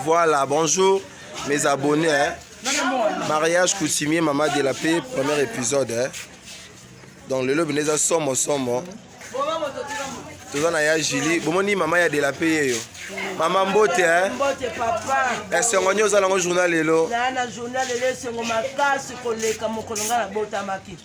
Voilà, bonjour mes abonnés. Hein. Mariage coutumier, Maman de la paix, premier épisode. Hein. Donc lelo bino eza somo somo. Toza na ya Julie, bomoni mama ya de la paix yeyo. Mama mbote hein. Mbote papa. Esengo nyo oza nango journal lelo. Na na journal lelo esengo makasi koleka mokolo nga nabotamaki.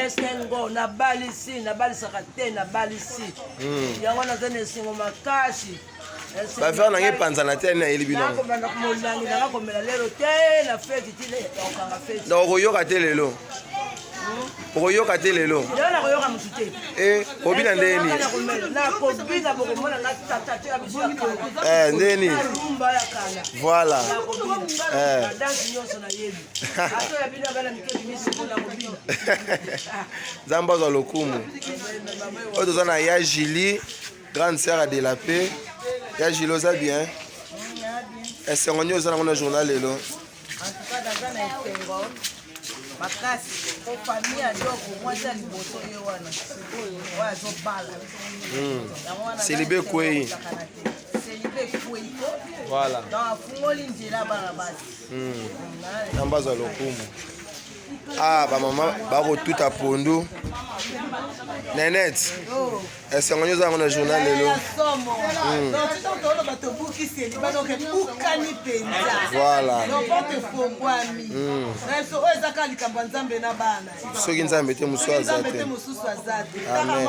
Esengo nabalisi nabalisaka te nabalisi. Hmm. Yango naza na esengo makasi. Bavere na ngai epanzana te nayeli bino. Molangi nanga komela lelo te na feti ti okanga feti. Donc okoyoka te lelo. Okoyoka te lelo. Lelo nakoyoka motu te. Eh, obina ndenge nini? Nakobina bokomona nga tata te ya biso ya kala. Eh, ndenge nini? Rumba ya kala. Voilà. Nakobina. Eh. Danse nyonso nayebi. Ata ya bino bana mike bimisi mpo nakobina. Nzambe azwa lokumu. Oyo toza na ya Julie. Grande sœur de la paix. Ya Julie oza bien? Esengo nini oza nango na journal lelo? En tout cas, naza na esengo makasi po famille ya Doko mwasi ya liboso ye wana sikoyo oyo azobala. Hmm. Yango wana Celibe ekwei. Celibe ekwei ko. Voilà. Donc afungoli nzela bana basi. Hmm. Nzambe azwa lokumu. Ah, ba mama bakotuta pondu. Nenette. Oh. Esengo nyoza yango na journal lelo. Hmm. Voilà. Hmm. Soki Nzambe te mosusu aza te. Amen.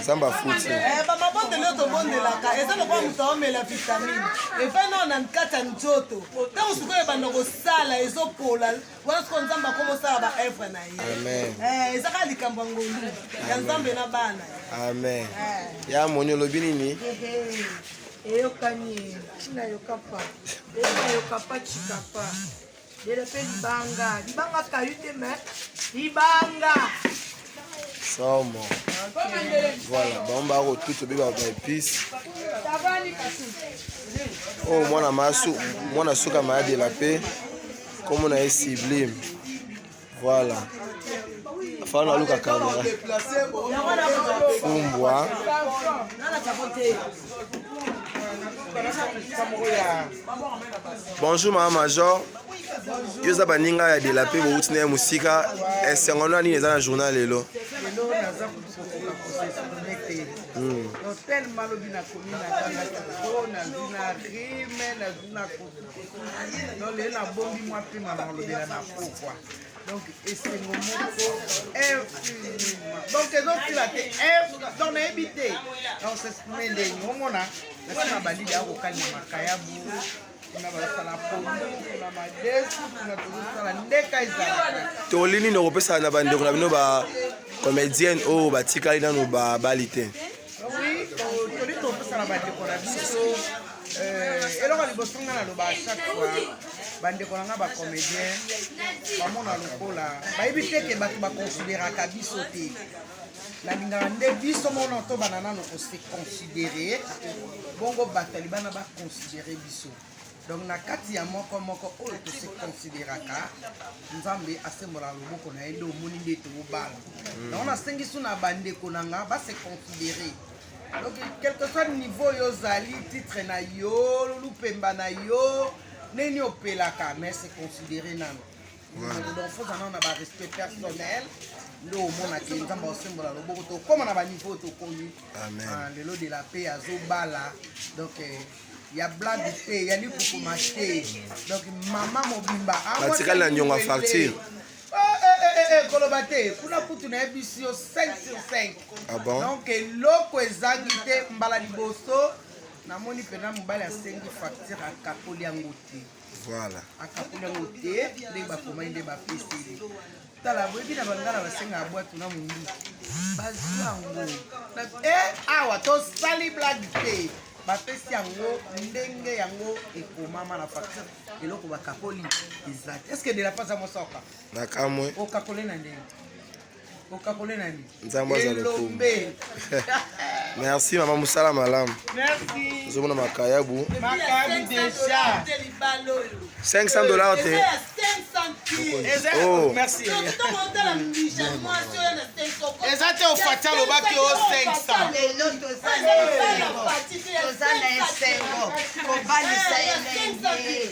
Nzambe afuti. Eh, bamabondeli oyo tobondelaka eza lokola moto aomela vitamine efai nao na kati ya nzoto ntango sikoyo ebanda kosala ezopola wana sikoyo nzambe akoma osala ba œuvre na ye amen eh, eza kaka likambo ya ngolu ya nzambe na bana amen eh. Ya moni olobi nini? Eyokani ntina yokapa ena yokapa chikapa lelo mpe libanga libanga kayu te me libanga somo. Voilà, bango bakotuta obe ba épice oyo mwana masu mwana suka maya de la paix kombo na ye sublime. Voilà, fana aluka kamera fumbwa. Bonjour mama major, yo oza baninga ya de la paix bowuti na ye mosika, esengo na nini eza na journal lelo? Lelo naza kokoka kosexprime te. Donc tellement lobi nakomi na gangaki trop, nazwi na rime, nazwi na kosukosu. Donc lelo nabombi mwa pema na kolobela na pokwa. Donc esengo moko infiniment. Donc ezosila te. Donc nayebi te. Donc s'exprime ndenge omona nasi na balidi akokalinga makayabu kuna bazosala pondu kuna madesu kuna tozosala ndeka ezalaka. Toli nini okopesa na bandeko na bino ba comédienne oyo batikali nanu babali te? Oui, toli topesa na bandeko na biso eloko ya liboso nga naloba à chaque fois bandeko na nga bacomédien bamona lokola bayebi te ke bato baconsideraka biso te. Nalingaka nde biso moko tobanda nano kose considere, bongo bato ya libanda baconsidere biso. Donc na kati ya moko moko oyo tose consideraka, Nzambe asembolaka loboko na ye nde omoni nde tobala. Yango nasengi su na bandeko na nga base considere. Donc quel que soit niveau oyo ozali, titre na yo, lupemba na yo, nini opelaka, mais se considere nano. Donc faut ozala nano na ba respect personnel nde omonaka Nzambe asembola loboko tokóma na baniveau tokomi. Amen. Ah, lelo de la paix azobala. Donc ya blague te, ya likukuma te. Donc mama mobimba batikali na niongo ya facture. Koloba te, kuna kutu nayebisi yo 5 sur 5. Ah bon? Donc eloko ezangi te. Mbala liboso namoni mpena mobali asengi facture akakoli yango te. Voilà. Akakoli yango te ndenge bakomaki nde bapeseli. Tala boyebi na bangala basengaka bwatu na monduki bazwi yango awa tosali blague te, bapesi yango ndenge yango ekomama na facture, eloko bakakoli eza te. Est ce que de la face ya mwasi oka Na kamwe. Okakole na ndenge okakole na nini? Nzambe aza lokumu. Elombe. Merci mama, mosala malamu. Merci. Ozomona makayabu. Makayabu déjà. $500 te. Eza Oh. merci. Eza te ofati alobaki o 500. Lelo toza na esengo. Kobalisa elengi.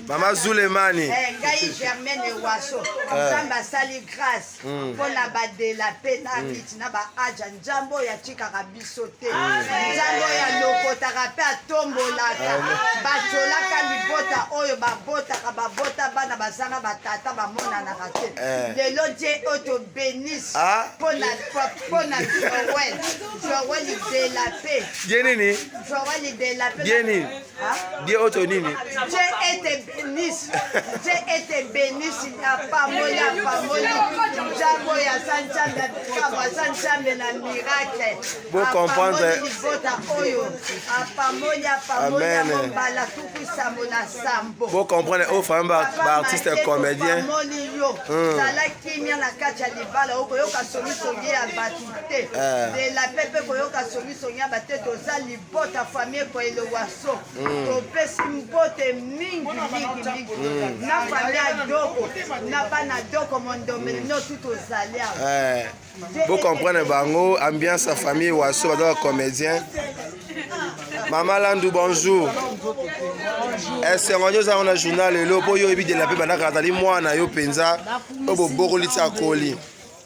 Mama Zulemani. Eh, ngai Germaine Ewaso. Eh. Nzambe asali grâce hmm. mpo na badela mpe na hmm. kiti na baaja. Nzambe oyo atikaka biso te. Nzambe oyo alokotaka mpe atombolaka. Batolaka libota oyo babotaka babota bana bazanga batata bamonanaka te. Eh. Lelo Dieu oyo tobenisi ah. mpo na mpo na Joël. Joël de la paix. Dieu nini? Joël de la paix. Dieu nini? Die oto nini? Dieu te bénisse. Dieu te bénisse. Apamoli, apamoli. Nzambe oyo aza Nzambe ya bikamwa, aza Nzambe na miracle. Bo comprendre. Apamoli libota oyo. Apamoli, apamoli yango mbala tuku sambo na sambo. Bo comprendre oyo oh, ba ba artiste comédien. Apamoli yo. Hmm. Zala kimia na kati ya libala okoyoka songisongi ya bato te. Eh. De la paix mpe koyoka songisongi ya bato te toza Bota famille Koelo Waso mm. topesi mbote mingi mingi mingi mm. na famille ya Doko na bana Doko Mondombe mm. no tu tozali awa eh. Bo comprendre bango ambiance ya famille Waso baza ba comédien. Mama Landu bonjour. Esengo nyo ozalaka na journal lelo mpo yo oyebi de la paix bandaka azali mwana yo mpenza oyo bobokoli ti akoli.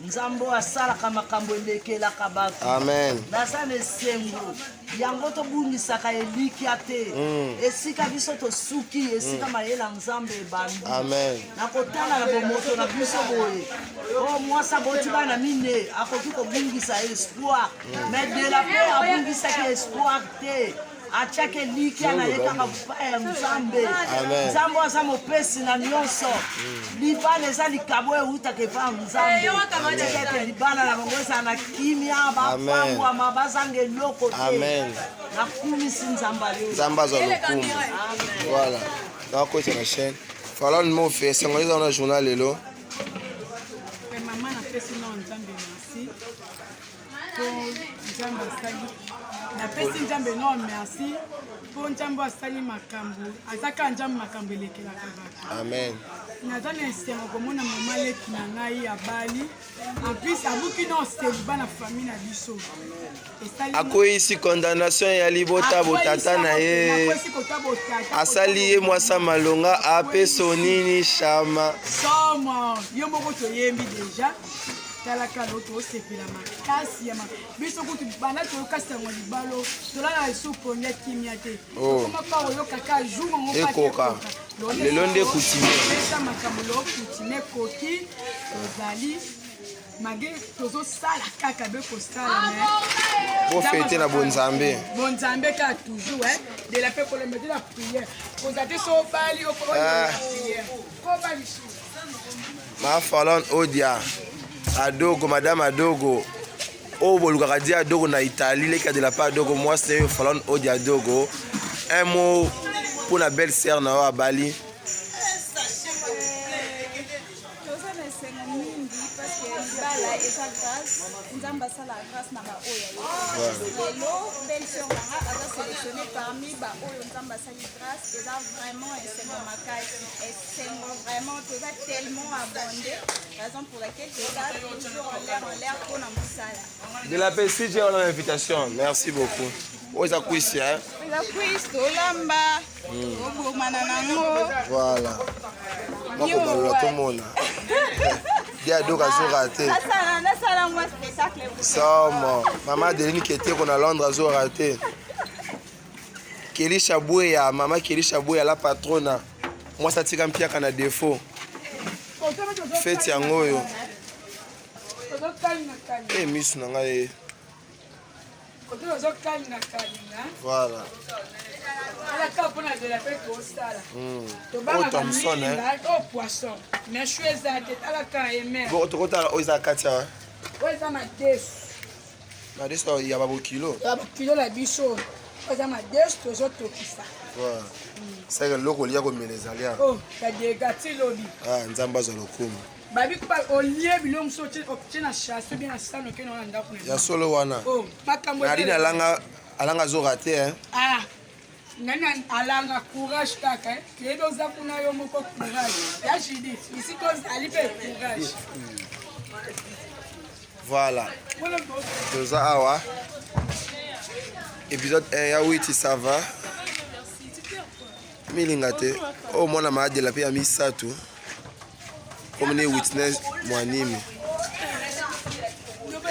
Nzambe oyo asalaka makambo elekelaka bato. Amen. Naza na esengo yango tobungisaka elikya te mm. Esika biso tosuki esika mm. mayele ya Nzambe ebandi. Amen. Na kotala na bomoto na biso boye oyo oh, mwasi aboti bana mine akoki kobungisa espoir mm. Mais de la paix abungisaki espoir te atiaki elikya na ye kaka epai ya nzambe nzambe oyo aza mopesi na nyonso mm. libala eza likabo eutaka epai ya nzambe tika ete libala na bango ezala na kimia bapambwama bazanga eloko te nakumisi nzambe ayo nzambe azwa lokumu voilà nakokotisa na chaîne falon mofe esengo eza na journal lelo mama napesi nao nzambe merci mpo nzambe asali napesi nzambe no merci mpo nzambe asali makambo aza kaka nzambe makambo elekelaka bato amen naza na esengo komona mama leki na ngai abali en plus abuki no seliba na famille na biso akweyisi condamnation ya libota botata na ye asali ye mwasa malonga apeso nini shama somo yo moko toyembi deja tala kalo tosepela makasi ya biso kutu banda toyoka sango libalo tolala lisusu pongi ya kimia te oh. okoma pa oyoka ka jour yango ekoka lelo nde coutume eza makambo lelo coutume ekoki tozali malgré tozosala kaka be kosala bofete na bonzambe bonzambe kaka toujours eh? de la pe kolemba te la prière kozala te so obali okola ah. prière koba lisusu Ma Falon Odia, Adogo, Madame Adogo. oyo bolukaka di adogo na italie leki de la part adogo mwasi na yo falon odia adogo un mot mpo na belle sœur na yo abali toza na esengo mingi parce que libala eza grâce nzambe asala grâce na baoyo ya ye lelo belle sœur na nga aza sélectionné parmi baoyo nzambe asali grâce eza vraiment esengo makasi Esengo vraiment toza tellement abonde raison pour laquelle toza toujours en l'air en l'air mpona mosala. De la paix si j'ai l'invitation. Merci beaucoup. Oyo eza kwisi hein? Eza kwisi tolamba tobomana nango. Voilà. Bakobalola tomona. Dia doka azo rate. Nasala mwa spectacle. Somo. Mama Adeline Keteko na Londres azo rate. Kelisha Bweya, mama Kelisha Bweya la patrona. Mwasi atika mpiaka na défaut. Feti yango oyo. Eh misu na ngai. Voilà. Oyo Thomson hein. Oyo poisson. Mais chou eza te tala ka emer. Bon tokotala oyo eza kati awa. Oyo eza madesu. Madesu ya babokilo. Ya babokilo na biso. Oza madesu tozotokisa. Seke eloko olia komela ezali awa. Oh, ya dega ti lobi. Ah, Nzambe azwa lokumu. Babi kupa olie biloko mosusu otie na chasse bien na sano okende wana ndako na. Ya solo wana. Oh, makambo. Nadine alanga alanga azoka te hein. Ah. Nani alanga courage kaka eh? Toyebi oza kuna yo moko courage. Ya Judith, ici tozali mpe courage. Voilà. Toza awa. Épisode 1 ya 8 ça va. Milinga te. Oyo mwana maadela mpe ya misato. Comme ne witness mwanimi.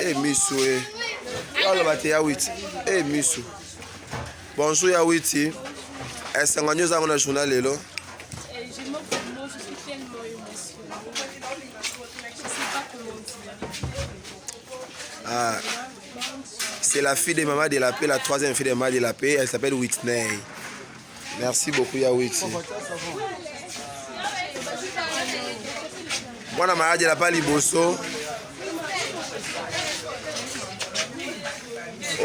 Eh misu eh. Aloba te ya witi. Eh misu. Bonjour ya witi. Esengo nyo zango na journal lelo. Je manque de mots, je suis tellement émotionnée. Je sais pas comment dire. Ah. C'est la fille de maman de la paix, la troisième fille de maman de la paix. Elle s'appelle Whitney. Merci beaucoup, Yawiti. Mwana maladi la pa liboso.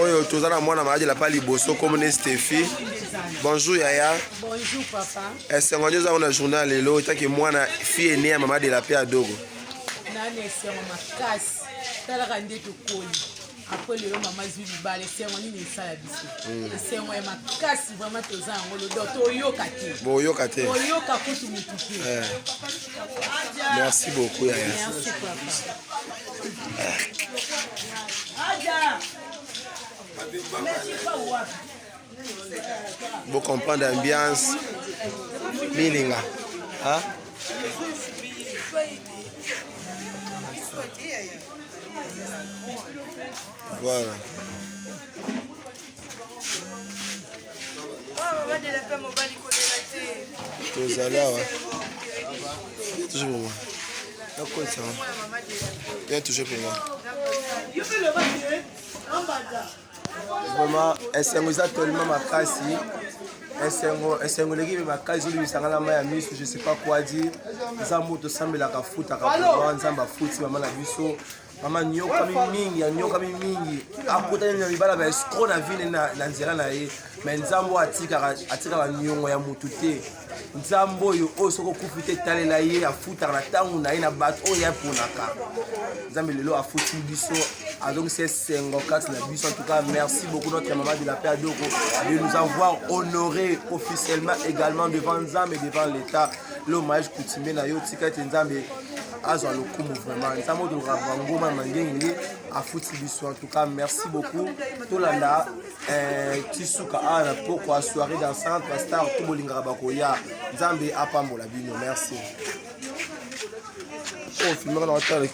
Oyo toza na mwana maladi la pa liboso comme ne Steffi. Bonjour yaya. Bonjour papa. Esengo nyo za na journal lelo etaki mwana fille aînée ya maman de la paix adogo. Nani esengo makasi. Talaka nde tokoli. Après lelo mama azwi libala esengo nini esala biso hmm. esengo ya makasi vraiment toza yango lodo toyoka te boyoka te toyoka kutu mutu te eh. merci beaucoup yaya merci papa Bo comprendre ambiance milinga hein? Voilà. tozali awa toujours pour moi nakotisa bien toujours pour moi Vraiment esengo eza tellement makasi esengo esengo eleki mpe makasi ezolibisa ngai na mai ya miso je sais pas quoi dire nzambe oyo tosambelaka afutaka vraiment nzambe afuti mama na biso mama anyokami mingi anyokami mingi akutani na mibala ba escro na vie na nzela na ye mais nzambe oyo atikaka atikaka niongo ya motu te nzambe oyo oyo soki okufi te talela ye afutaka na ntango na ye na bato oyo ye aponaka nzambe lelo afuti biso azongisi esengo kati na biso en tout cas merci beaucoup notre maman de la paix adoko de nous avoir honoré officiellement également devant nzambe et devant l'état le mariage coutumier na yo tika ete nzambe azwa lokumu vraiment nzambe oyo tolukaka bangoma mangengenge afuti biso en tout cas merci beaucoup tolanda eh, ti suka awa na pokwa soirée dansante bastar to bolingaka bakoya nzambe apambola bino merci oyo oh, filmaka na otala.